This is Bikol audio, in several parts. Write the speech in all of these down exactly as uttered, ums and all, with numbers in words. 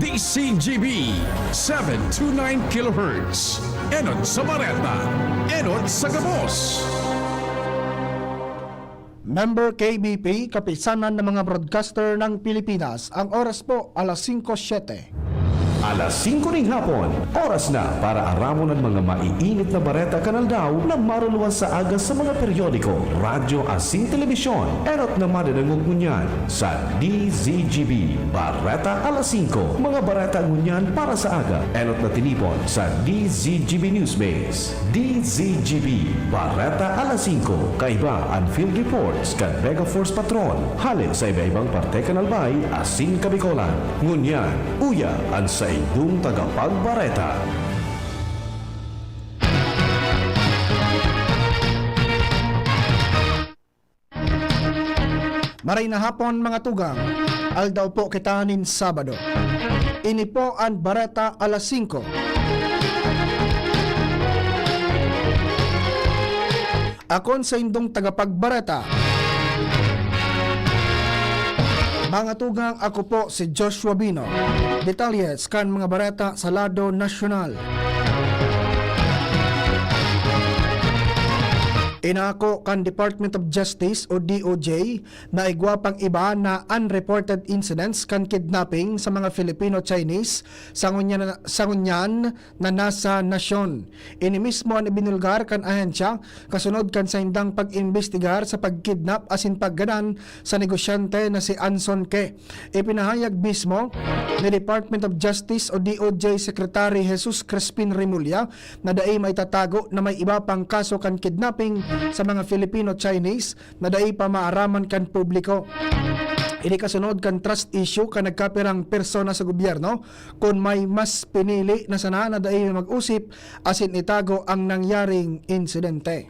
D C G B, seven two nine kilohertz. Enot sa bareta, enot sa gabos. Member K B P, Kapisanan ng mga Broadcaster ng Pilipinas. Ang oras po, alas singko siyete. Alas singko ning hapon, oras na para aramon an mga maiinit na bareta kan aldaw na maruluwas sa aga sa mga periodiko, radyo asin telebisyon. Enot na madadangog ngunyan sa D Z G B Bareta Alas Singko, mga bareta ngunyan para sa aga. Enot na tinipon sa D Z G B Newsbase. D Z G B Bareta Alas Singko, kaiba an field reports kan Mega Force Patrol hale sa iba-ibang parte kan Albay asin Kabicolan. Ngunyan, uya an saindong tagapagbareta. Maray na hapon, mga tugang. Aldaw po kita nin Sabado. Ini po an Bareta Alas Singko. Akon saindong tagapagbareta. Mga tugang, ako po si Joshua Bino. Detalye kan mga bareta sa lado nasyonal. Inako kan Department of Justice o D O J na igwa pang iba na unreported incidents kan kidnapping sa mga Filipino-Chinese sa ngunyan, sa ngunyan na nasa nasyon. Ini mismo an ibinulgar kan ahensya kasunod kan saindang pag-imbestigar sa pagkidnap asin paggadan sa negosyante na si Anson Ke. Ipinahayag mismo ni Department of Justice o D O J Secretary Jesus Crispin Remulla na dai maitatago na may iba pang kaso kan kidnapping sa mga Filipino-Chinese na dai pa maaraman kan publiko. Ini kasunod kan trust issue kan nagkapirang persona sa gobyerno kun may mas pinili na sana na dai mag-usip asin itago ang nangyaring insidente.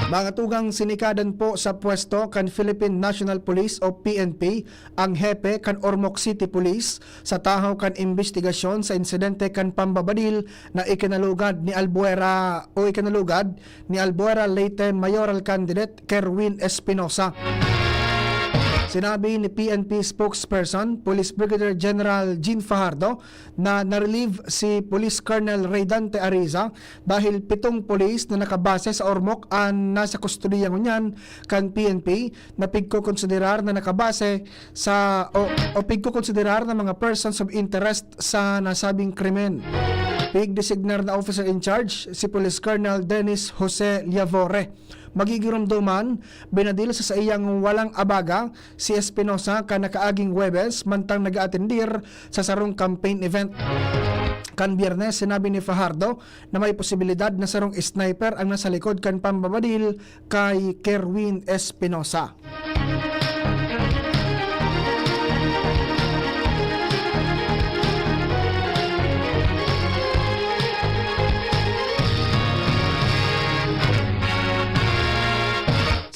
Mga tugang, sinikadan po sa pwesto kan Philippine National Police o P N P ang hepe kan Ormoc City Police sa tahaw kan imbestigasyon sa insidente kan pambabadil na ikinalugad ni Albuera o ikinalugad ni Albuera Leyte Mayoral Candidate Kerwin Espinosa. Sinabi ni P N P spokesperson, Police Brigadier General Jean Fajardo, na na-relieve si Police Colonel Ray Dante Ariza dahil pitong pulis na nakabase sa Ormoc an nasa kustodiya ngunyan kan P N P na pigkokonsiderar na nakabase sa o, o pigkokonsiderar na mga persons of interest sa nasabing krimen. Pigdesignar na officer in charge si Police Colonel Dennis Jose Llavore. Magigiromdoman, binadil sa saiyang walang abaga si Espinosa kan nakaaging Huwebes mantang nag-aatendir sa sarong campaign event. Kan Biyernes, sinabi ni Fajardo na may posibilidad na sarong sniper ang nasa likod kan pambabadil kay Kerwin Espinosa.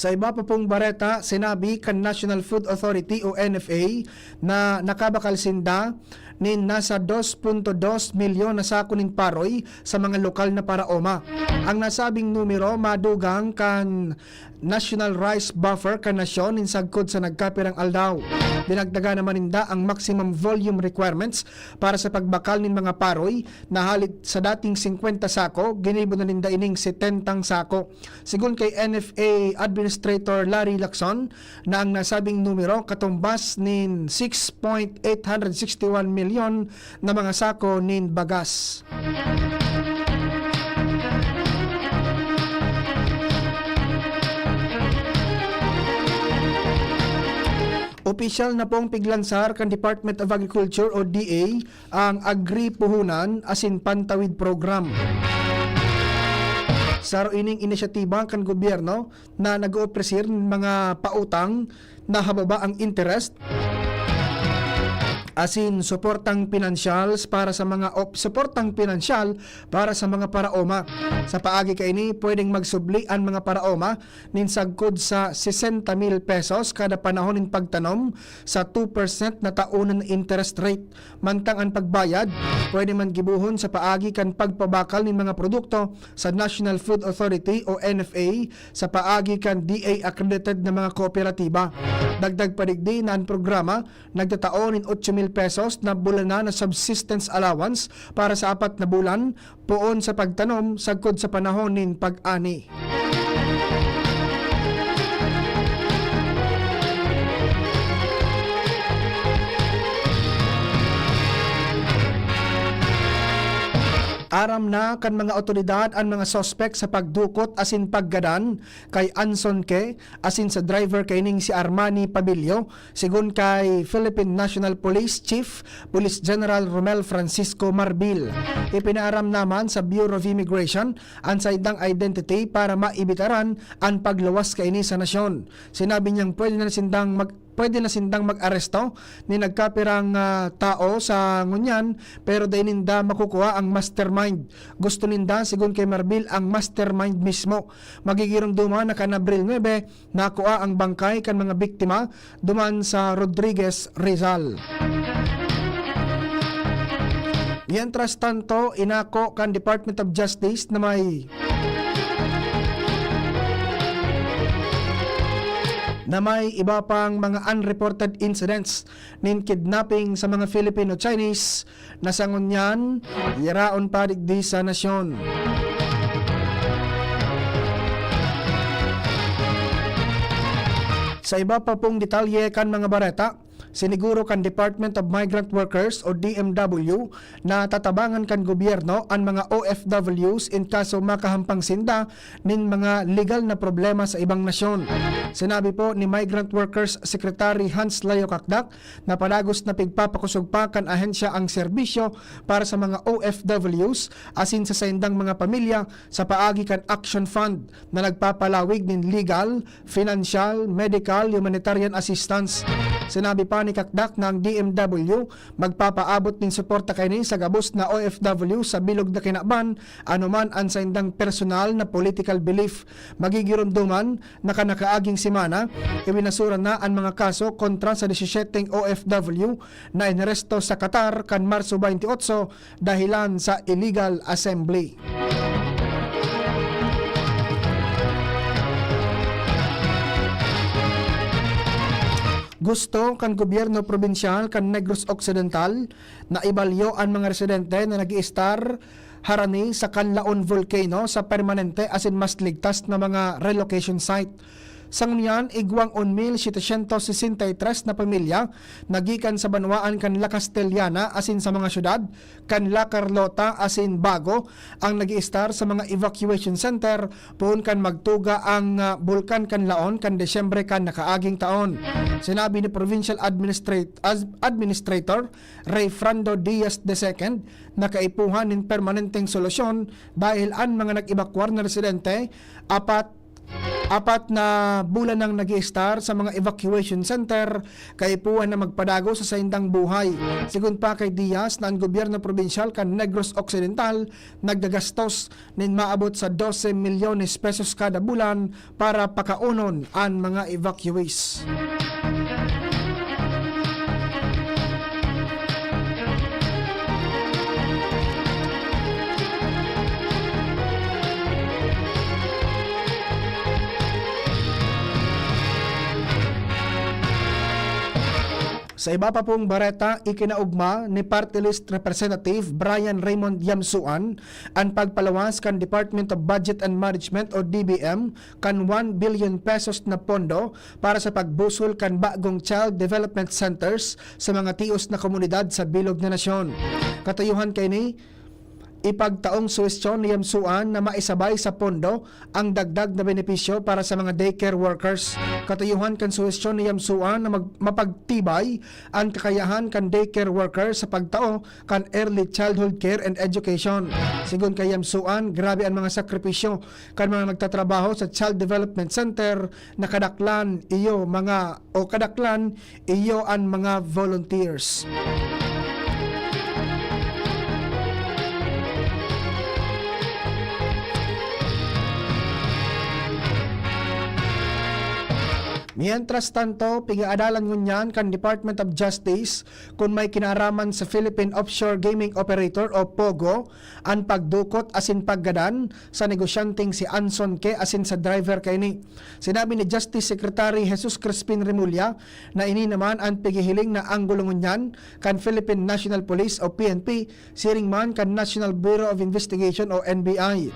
Sa iba pa pong bareta, sinabi kan National Food Authority o N F A na nakabakal sinda nin nasa dos punto dos milyon na sako nin paroy sa mga lokal na paraoma. Ang nasabing numero madugang kan National Rice Buffer kan nasyon nin sagkod sa nagkapirang aldaw. Dinagdagan naman ninda ang maximum volume requirements para sa pagbakal nin mga paroy na halid sa dating singkwenta sako, ginibo na ninda ining setentang sako. Sigon kay N F A Administrator Larry Lacson na ang nasabing numero katumbas nin six point eight hundred sixty one milyon na mga sako nin bagas. Opisyal na pong piglansar kan Department of Agriculture o D A ang Agri Puhunan asin Pantawid Program. Saro ining inisyatiba kan gobyerno na nag-oofrecer nin mga pautang na hababa ang interest asin suportang pinansyal para sa mga op-, suportang pinansyal para sa mga paraoma. Sa paagi kaini, pwedeng magsubli an mga paraoma nin sagkod sa sesenta mil pesos kada panahon nin pagtanom sa two percent na taonan na interest rate. Mantang an pagbayad, pwede man gibohon sa paagi kan pagpabakal nin mga produkto sa National Food Authority o N F A sa paagi kan D A accredited na mga kooperatiba. Dagdag pa digdi na an programa nagtatao nin otso mil pesos na bulanan na subsistence allowance para sa apat na bulan, poon sa pagtanom sagkod sa panahon nin pag-ani. Aram na kan mga awtoridad an mga suspek sa pagdukot asin paggadan kay Anson Ke asin sa driver kaining si Armani Pabilio, segun kay Philippine National Police Chief Police General Romel Francisco Marbil. Ipinaaram naman sa Bureau of Immigration an saindang identity para maibitaran an pagluwas kaini sa nasyon. Sinabi niyang pwede na sindang mag-, pwede na sindang mag-aresto ni nagkapirang, ah, tao sa ngunyan, pero dai ninda makukua ang mastermind. Gusto ninda, segun kay Marbil, ang mastermind mismo. Magigiromdoman na kan Abril nuebe, nakua ang bangkay kan mga biktima duman sa Rodriguez, Rizal. Mientras tanto, inako kan Department of Justice na may, na may iba pang mga unreported incidents nin kidnapping sa mga Filipino-Chinese na sa ngunyan, yaraon pa digdi sa nasyon. Sa iba pa pong detalye kan mga bareta, siniguro kan Department of Migrant Workers o D M W na tatabangan kan gobyerno an mga O F Ws in kaso makahampang sinda nin mga legal na problema sa ibang nasyon. Sinabi po ni Migrant Workers Secretary Hans Leo Cacdac na padagos na pigpapakosog pa kan ahensya ang serbisyo para sa mga O F Ws asin sa saindang mga pamilya sa paagi kan Action Fund na nagpapalawig nin legal, financial, medical, humanitarian assistance. Sinabi pa ni Cacdac na ang D M W magpapaabot nin suporta kaini sa gabos na O F W sa bilog na kinaban, anoman an saindang personal na political belief. Magigiromdoman na kan nakaaging semana, iwinasura na an mga kaso kontra sa disyesiyete O F W na inaresto sa Qatar kan Marso twenty-eight, dahilan sa illegal assembly. Gusto kan gobyerno probinsyal kan Negros Occidental na ibalyo an mga residente na nag-iistar harani sa Canlaon Volcano sa permanente asin mas ligtas na mga relocation site. Sa ngunyan, igwang un mil setecientos sesenta y tres na pamilya na gikan sa banwaan kan La Castellana asin sa mga syudad kan La Carlota asin Bago ang nag-iistar sa mga evacuation center poon kan magtuga ang, ah, Bulkan Canlaon kan Disyembre kan nakaaging taon. Sinabi ni Provincial Administrat-, As-, Administrator Rayfrando Diaz the second na kaipuhan nin permanenteng solusyon dahil an mga nag-ebakwar na residente, apat, apat na bulan nang nag-iistar sa mga evacuation center, kaipuhan na magpadago sa saindang buhay. Sigon pa kay Diaz na an gobyerno probinsyal kan Negros Occidental naggagastos nin maabot sa dose milyones pesos kada bulan para pakaunon an mga evacuees. Sa iba pa pong bareta, ikinaugma ni Party List Representative Brian Raymond Yamsuan an pagpaluwas kan Department of Budget and Management o D B M kan one billion pesos na pondo para sa pagbusol kan bagong child development centers sa mga tios na komunidad sa bilog na nasyon. Katuyuhan kaini, ipagtaong suhestyon ni Yamsuan na maisabay sa pondo ang dagdag na benepisyo para sa mga daycare workers. Katuyuhan kan suhestyon ni Yamsuan na mag-, mapagtibay an kakayahan kan daycare workers sa pagtao kan early childhood care and education. Sigon kay Yamsuan, grabe an mga sakripisyo kan mga nagtatrabaho sa Child Development Center na kadaklan iyo mga, o kadaklan iyo an mga volunteers. Mientras tanto, pig-aadalan ngunyan kan Department of Justice kun may kinaaraman sa Philippine Offshore Gaming Operator o POGO an pagdukot asin paggadan sa negosyanteng si Anson Ke asin sa driver kaini. Sinabi ni Justice Secretary Jesus Crispin Remulla na ini naman an pighihiling na anggulo ngunyan kan Philippine National Police o P N P siring man kan National Bureau of Investigation o N B I.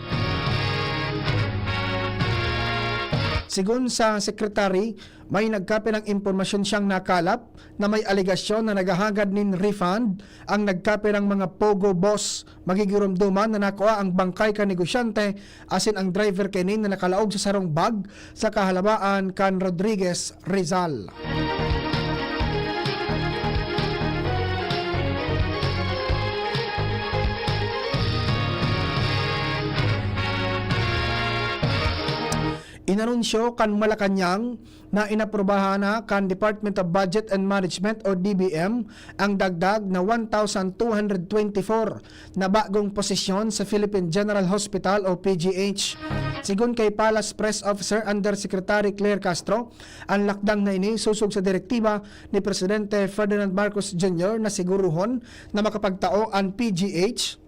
Sigon sa secretary, may nagkapirang impormasyon siyang nakalap na may alegasyon na naghahagad nin refund ang nagkapirang mga POGO boss. Magigiromdoman na nakua ang bangkay kan negosyante asin ang driver kaini na nakalaog sa sarong bag sa kahalabaan kan Rodriguez, Rizal. Inanunsyo kan Malacañang na inaprubahan na kan Department of Budget and Management o D B M ang dagdag na one thousand two hundred twenty-four na bagong posisyon sa Philippine General Hospital o P G H. Sigon kay Palace Press Officer Undersecretary Claire Castro, ang lakdang na ini sosog sa direktiba ni Presidente Ferdinand Marcos Junior na siguruhon na makapagtao an P G H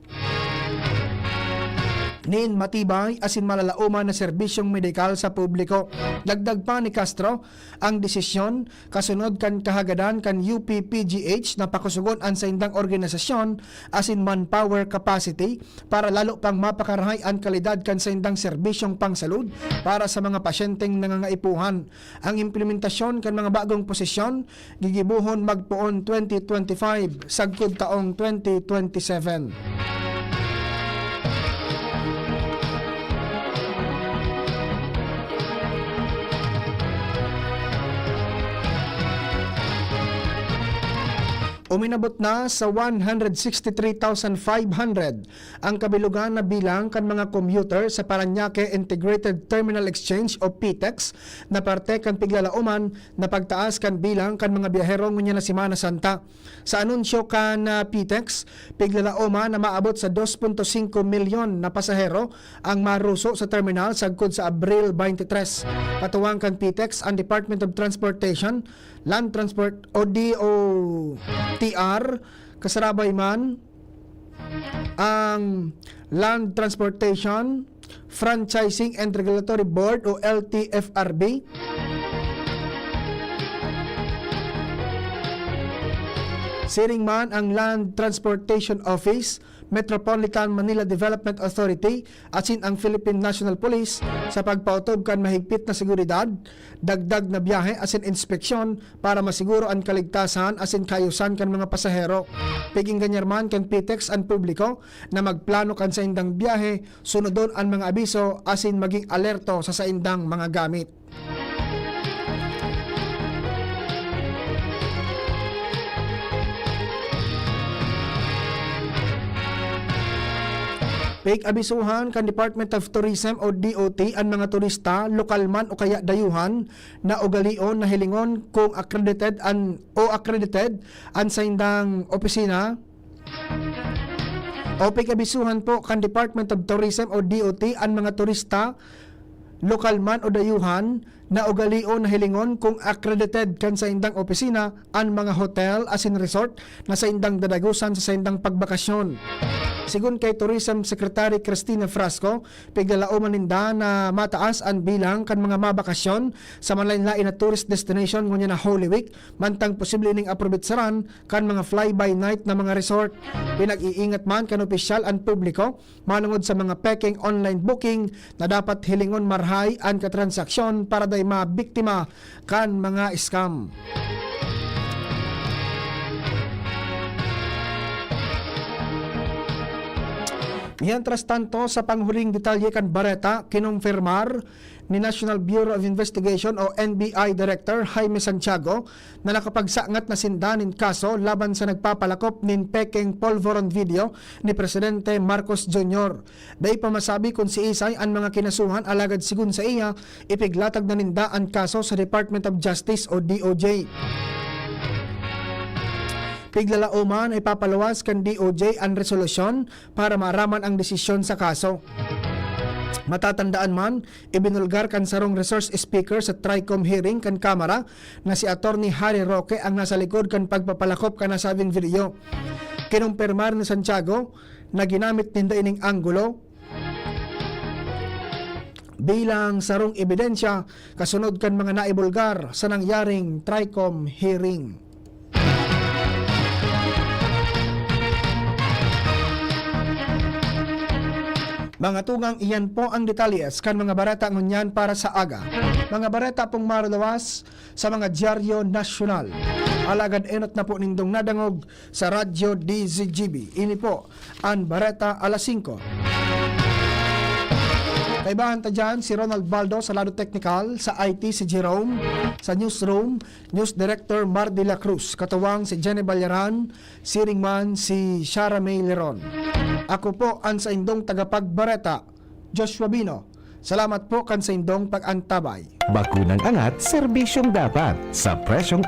nin matibay asin malalaoman na serbisyong medikal sa publiko. Dagdag pa ni Castro, ang desisyon kasunod kan kahagadan kan U P P G H na pakusogon an saindang organisasyon asin manpower capacity para lalo pang mapakarahay an kalidad kan saindang serbisyong pangsalud para sa mga pasyenteng nangangaipuhan. Ang implementasyon kan mga bagong posisyon gigibohon magpoon twenty twenty-five sagkod taong twenty twenty-seven. Uminabot na sa one hundred sixty-three thousand five hundred ang kabilogan na bilang kan mga commuter sa Parañaque Integrated Terminal Exchange o PITEX na parte kan piglalaoman na pagtaas kan bilang kan mga biyahero ngunyan na Semana Santa. Sa anunsyo kan, ah, PITEX, piglalaoman na maabot sa dos punto singko milyon na pasahero ang maruso sa terminal sagkod sa Abril twenty-three. Katuwang kan PITEX, ang Department of Transportation, Land Transport o D O T R, kasarabay man ang Land Transportation Franchising and Regulatory Board o L T F R B. Siring man ang Land Transportation Office, Metropolitan Manila Development Authority, asin ang Philippine National Police sa pagpaotob kan mahigpit na seguridad, dagdag na biyahe asin inspeksyon para masiguro an kaligtasan asin kayosan kan mga pasahero. Pig-engganyar man kan PITEX an publiko na magplano kan saindang biyahe, sunodon an mga abiso asin maging alerto sa saindang mga gamit. Pig-abisuhan kan Department of Tourism o D O T an mga turista, lokal man o kaya dayuhan, na ugalion na hilingon kung accredited an, o accredited an saindang opisina. O pig-abisuhan po kan Department of Tourism o D O T an mga turista, lokal man o dayuhan, na ugalion na hilingon kung accredited kan saindang opisina an mga hotel asin resort na saindang dadagosan sa saindang pagbakasyon. Sigon kay Tourism Secretary Cristina Frasco, piglalaoman ninda na mataas an bilang kan mga mabakasyon sa manlaen-laen na tourist destination ngunyan na Holy Week, mantang posible ning aprobetsaran kan mga fly-by-night na mga resort. Pinag-iingat man kan opisyal an publiko manongod sa mga pekeng online booking na dapat hilingon marahay an katransaksyon para dai mabiktima kan mga scam. Mientras tanto, sa panghuling detalye kan bareta, kinumpirmar ni National Bureau of Investigation o N B I Director Jaime Santiago na nakapagsangat na sinda nin kaso laban sa nagpapalakop nin pekeng polvoron video ni Presidente Marcos Junior. Dai pa masabi kun siisay an mga kinasuhan, alagad sigon saiya, ipiglatag na ninda an kaso sa Department of Justice o D O J. Piglalaoman na ipapaluwas kan D O J an resolusyon para maaraman ang desisyon sa kaso. Matatandaan man, ibinulgar kan sarong resource speaker sa TRICOM hearing kan Kamara na si Attorney Harry Roque ang nasa likod kan pagpapalakop kan nasabing video. Kinumpirmar ni Santiago na ginamit ninda ining anggulo bilang sarong ebidensya kasunod kan mga naibulgar sa nangyaring TRICOM hearing. Mga tugang, iyan po ang detalyes kan mga bareta ngunyan para sa aga. Mga bareta pong maruluwas sa mga dyaryo nasyonal. Alagad enot na po nindong nadangog sa Radyo D Z G B. Ini po an Bareta alas singko. Kaibahan ta dyan si Ronald Baldo sa lado teknikal, sa I T si Jerome, sa newsroom, News Director Mar de la Cruz, katuwang si Jenny Ballaran, siring man si Shara May Leron. Ako po an saindong tagapagbareta, Joshua Bino. Salamat po kan saindong pag-antabay. Bakunang angat, serbisyong dapat, sa presyong